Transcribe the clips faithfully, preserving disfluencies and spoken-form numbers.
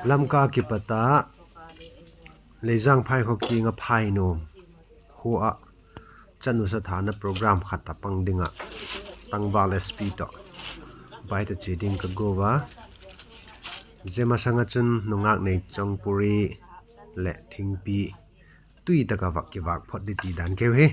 Lamka kipat a Leijang Phaikhaw kiang ah Phainuam khua ah chanu sa thana program khat a pang ding ah tangval S P tawh baitu chia ding ka gua a. Zia masang ah chun nungâk nei chawngpuri leh thingpi tui tak ah vak kivâk phot di ti dan keu hi.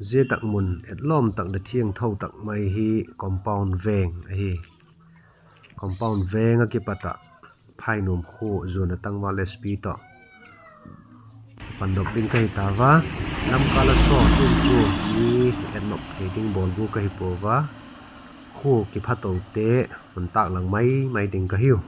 Zia tak mun etlawm tak leh thiangtho tak mai hi compound veng ahi. Compound veng ah kipat ah Phainuam khua zuan a tangval S P tawh pandok ding ka hi ta a. Lamka la saw chun chu mi etnop thei ding bawl gua ka hi pua a. Khua kipha tote hun tâk lang mai mai ding ka hiu.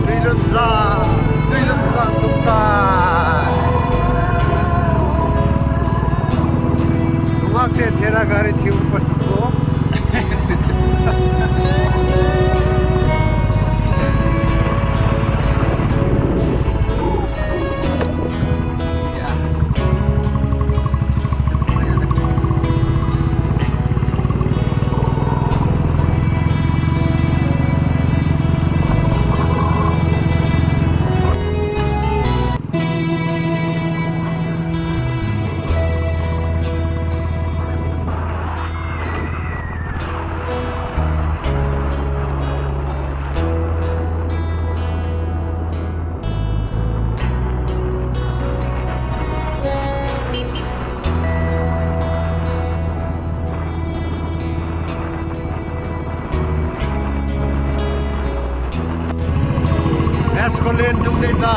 Tuilun sa, tuilun sa tuk ta. Nungâkte thena gari thiu pasuk ko. Escalade tung ding ta.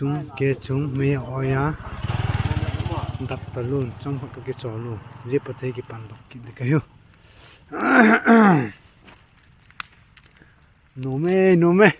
chung, ke chung mei a awi a, dak talun chawm khat ka kichawl u, zia pat hi kipandok kit ding ka hiu. Nuam e, nuam e.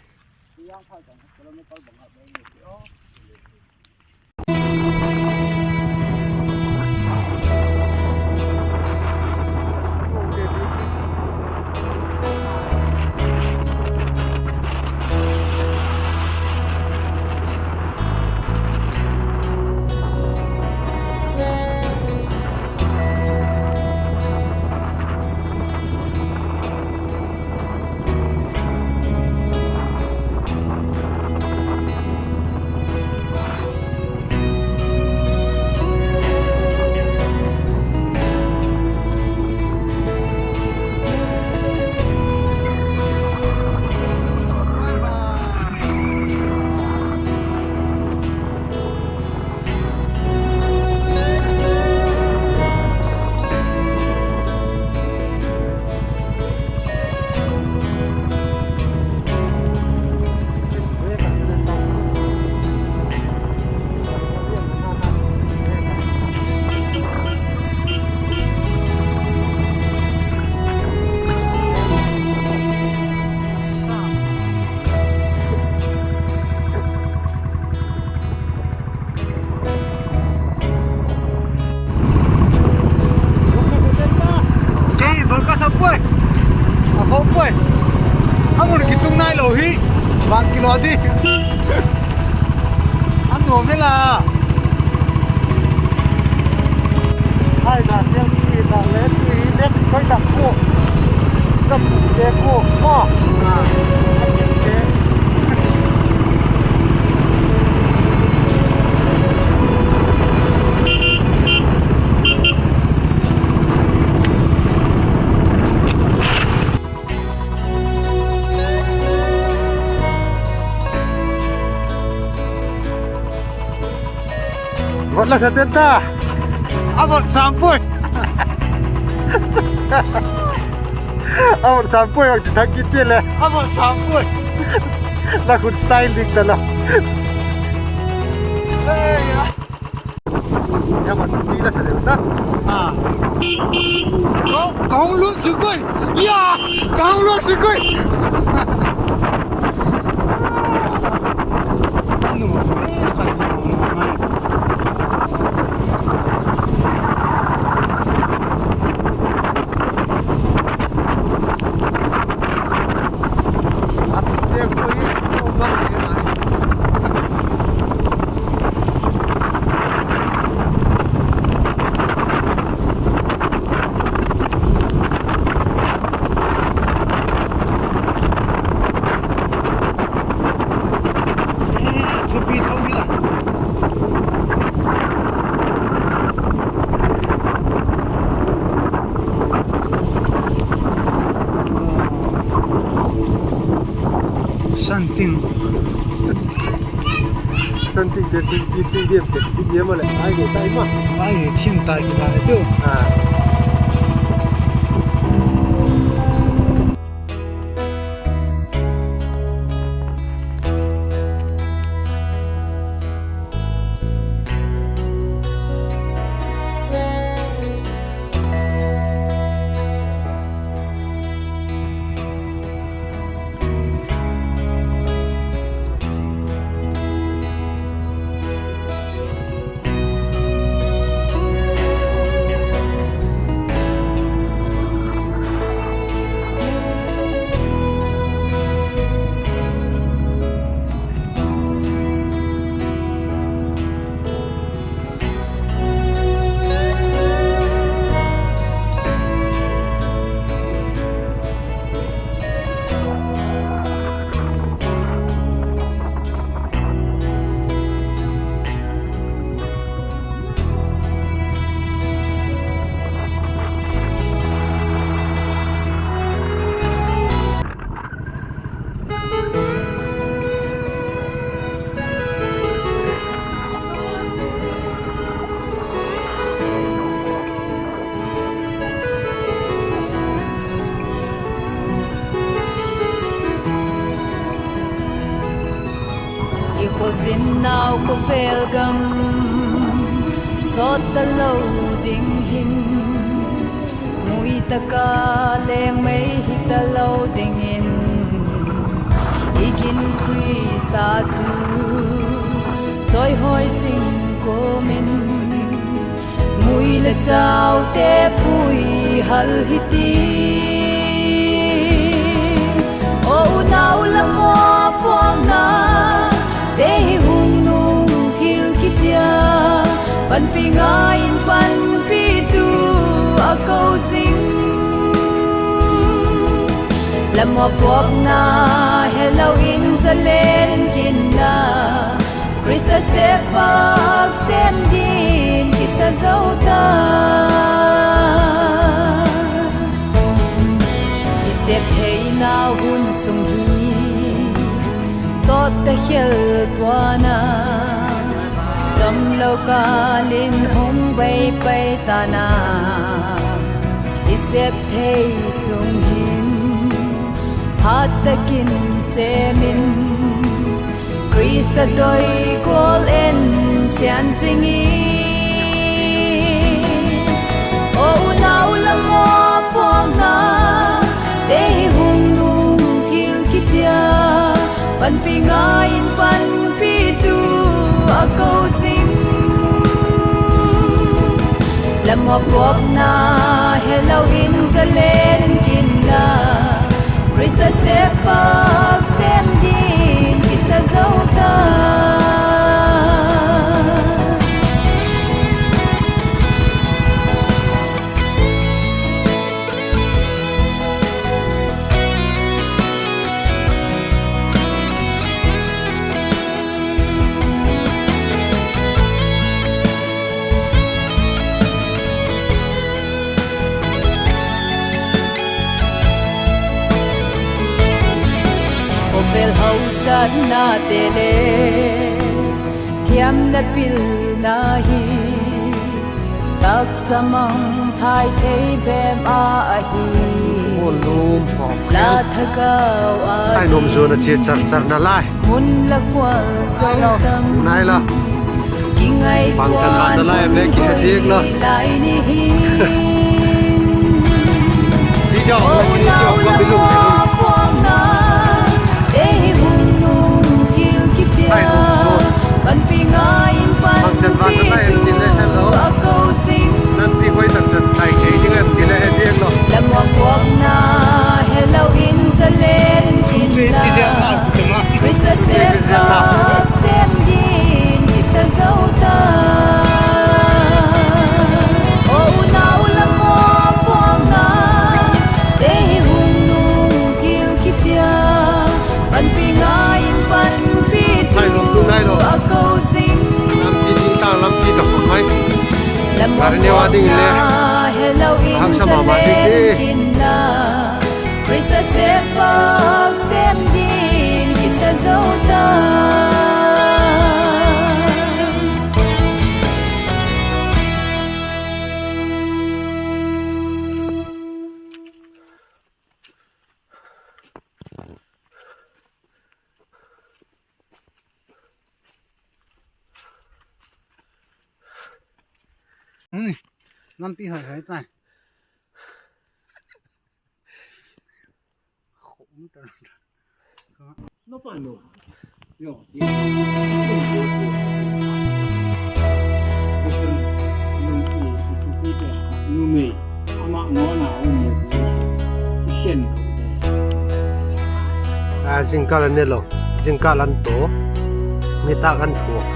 Kilo di. An nuam e la. Ai da, selfie da le, tui le, koi da ko. Da ko, ko, ko. Ah. Vot la sa ten ta. A vot sam puai. A vot sam puai, a ti thak kit ti le. A vot sam puai. La khut style dik ta la. Ei, a. Ya, ma tu ti la sa le ta. A. Ka, ka hung lut suk ui. Ya, ka hung lut suk ui. Thupi tho hi la. Santing. Santing te ti, ti, ti diam te, ti diam le. Ai, tai ma. Ai, thim tai ki ba chu. A. I khawzinnau khawvel gam sawt talo ding hin, mui tak a lengmei hi talo dingin, i gin Khrista chu chawihawi zing kawm in, mui leh chaute pui hal hi ti. Aw unau, la mawpuakna te hi hung nung thil kiti a, panpi ngai in panpitu a ko zing. La mawpuakna helo in zalen ginna, Khrista sepvak sem din kisa zo ta. I sep theina hun sung hi sawt ta khel pua'n a, chamlo kâl in hung bei pai ta'n a, i sep thei sung hin phat tak in sem in, Khrista doi gual en chian zing in. Aw unau, la mawpuakna te hi hung nung thil kiti a, panpi ngai in panpitu a ko zing. La mawpuakna helo in zalen ginna, Khrista sepvak sem din zo ta. Khawvel hausatnate le thiamna pilna hi taksa mangthai thei bep a ahi. La thagau a, thai nuam zuan a chia char char nalai, mun la kual zo tam nai la. Bangchan vat nalai a vek kihe diak la. Video, video, video, video. Puakna te hi hung nung thil kitia, panpi nga in panpitu a ko zing. Lamua puakna helo in zalen inla, Khrista sep vak sem din kisa zo ta. Aw unau, lamua puakna te hi hung nung thil kitia, panpi nga in panpitu a ko zing. Lampi ding ta, lampi ta khawp mai. Lamua puakna helo in zalen inla, Khrista sep vak sem din kisa zo ta. Lampi hai hai tai. Numei, amah ngawna um, i khen lo. A, zingkal an ne lo, zingkal an to, nitâk an thuak.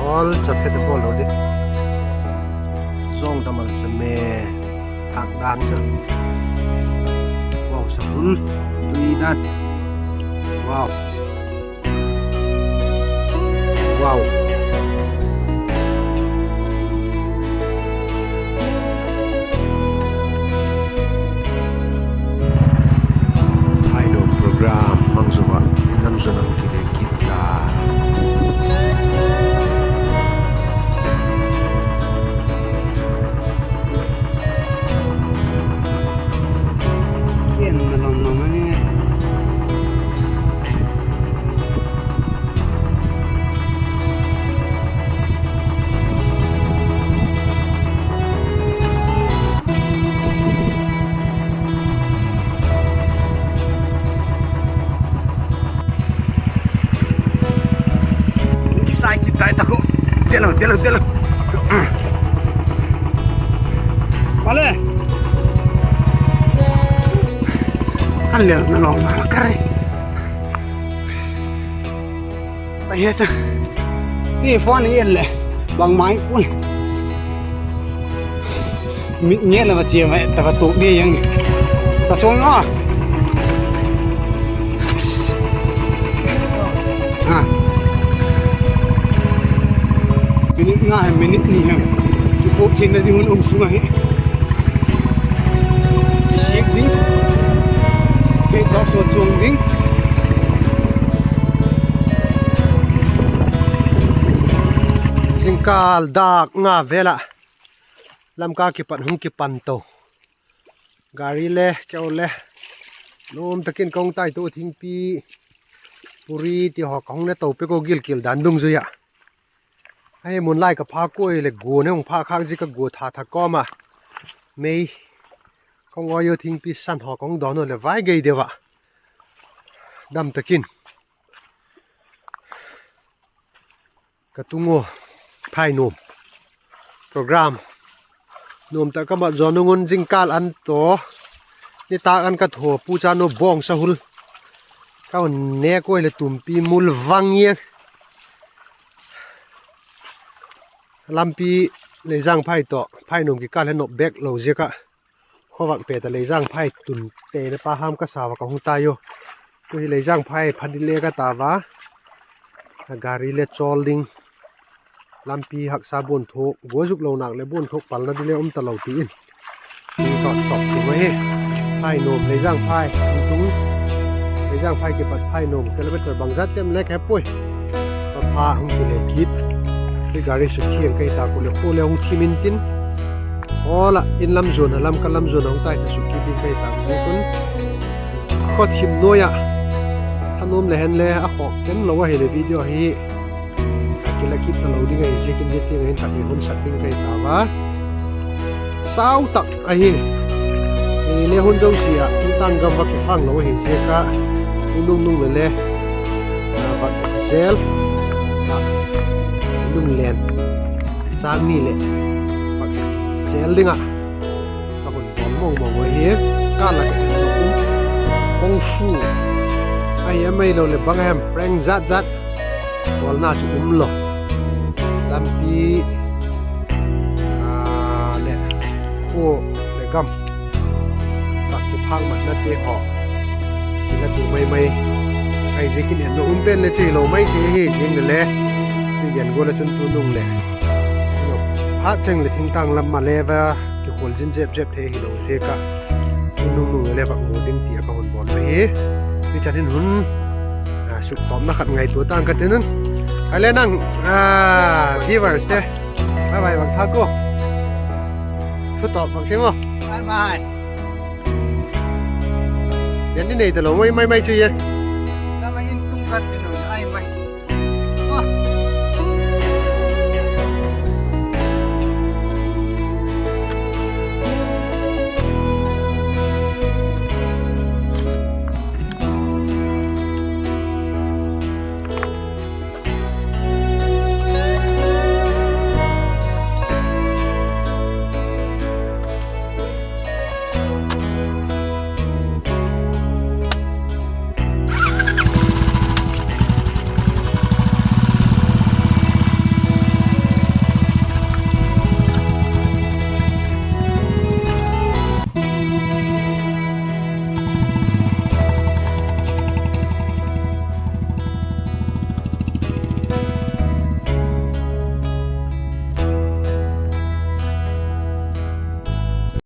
Awl cha phet a bawl lo di. Zawng ta mal cha me, thak dan cha. Wow, sahul, tui dan. Wow. Wow. Thai nuam program mang zo a, nam zo nam kile kit ta. Kian na lam lam a. Sai kit tai ta ko. Delo, delo, delo. Vale. Kan le na lo ma kare. Ai he ta. Ti phone en le. Bang mai ui. Mit nge la va chia mai ta va tuk dia yang. Ta chong a. Ha. Minute nga hem, minute ni hem. Ki pok thin na ding hun um sung ahi. Ki sik ding. Kei tok so chuang ding. Zingkal dak nga vel ah Lamka kipat hung kipan to. Gari le, keu le. Nuam takin ka hung tai tu thingpi, puri ti haw ka hung ne to pe ko gilkil dan dungzui ah. Ahi mun lai ka pha kuai le gua ne hung pha khak zi ka gua tha tha kawm a. Mei ka hung awi u thingpi san haw ka hung dawn u le vai gei deu ah. Dam takin. Ka tung u, phai nuam. Program nuam tak ka mat zaw nung un zingkal an to. Nitâk an ka thaw pu cha nu bawng sahul. Ka hun nêk ua hileh tumpi mul vang i. Lampi Leijang phai tawh Phainuam kikâl he nop bêk lo ziak ah, khawvak pet a Leijang phai tun tena pa ham ka sa ua ka hung tai u. Tu hi Leijang phai pha ding le ka ta ua, a gari le chawl ding. Lampi haksa buan thuak, gua zuk lo nak leh buan thuak palna ding le um talo ti in, ka sawp tung ahi. Phainuam Leijang phai hung tung, Leijang phai kipat Phainuam kilometer bangzat chem le ka he puai. Ka pha hung kile kit, i gari sukhiang ka hi ta ku leh khua le hung thim intin, awl ah in lam zuan a lam ka lam zuan a hung tai ka suk kit ding ka hi ta ziak un, khaw thim nuai ah thanuam le hen le a khawk ken lo ahileh video hi a kila kit talo ding ahi ziakin zia tiang ah hin ka hun sak ding ka hi ta ua. Sau tak ahi. Ei le hun zosia ah thingtâng gam va kifang lo ahi ziak ah, i nungnung le le, a, va zel, a, lunglen châng ni leh va zel ding ah ka hun bawl mawngmawng uh ahi. Ka lak ah hin kung fu ahi a, mai lo leh bang a hem prank zat zat bawlna chu um lo. Lampi, a, leh khua leh gam tak kiphâk matnate haw, kila tu mai mai ahi ziakin en lo um pen le chi lo mai thei ahi. Tiang le le, i gen gual ah chun tunung leh phat cheng leh thingtâng lam a le va kikhual zin zep zep thei hilo ziak ah, tunung nung le le va mu ding ti a ka hun bawl ahi. Ichan hin hun, a, suktawpna khat ngaitua tang ka tin un. Ai le nang, a, viewers te, bye bye bang tha ku. Thutawp bang sim aw. Bye bye. Gen di nei talo mai mai mai chu e. Ka ma in tung khat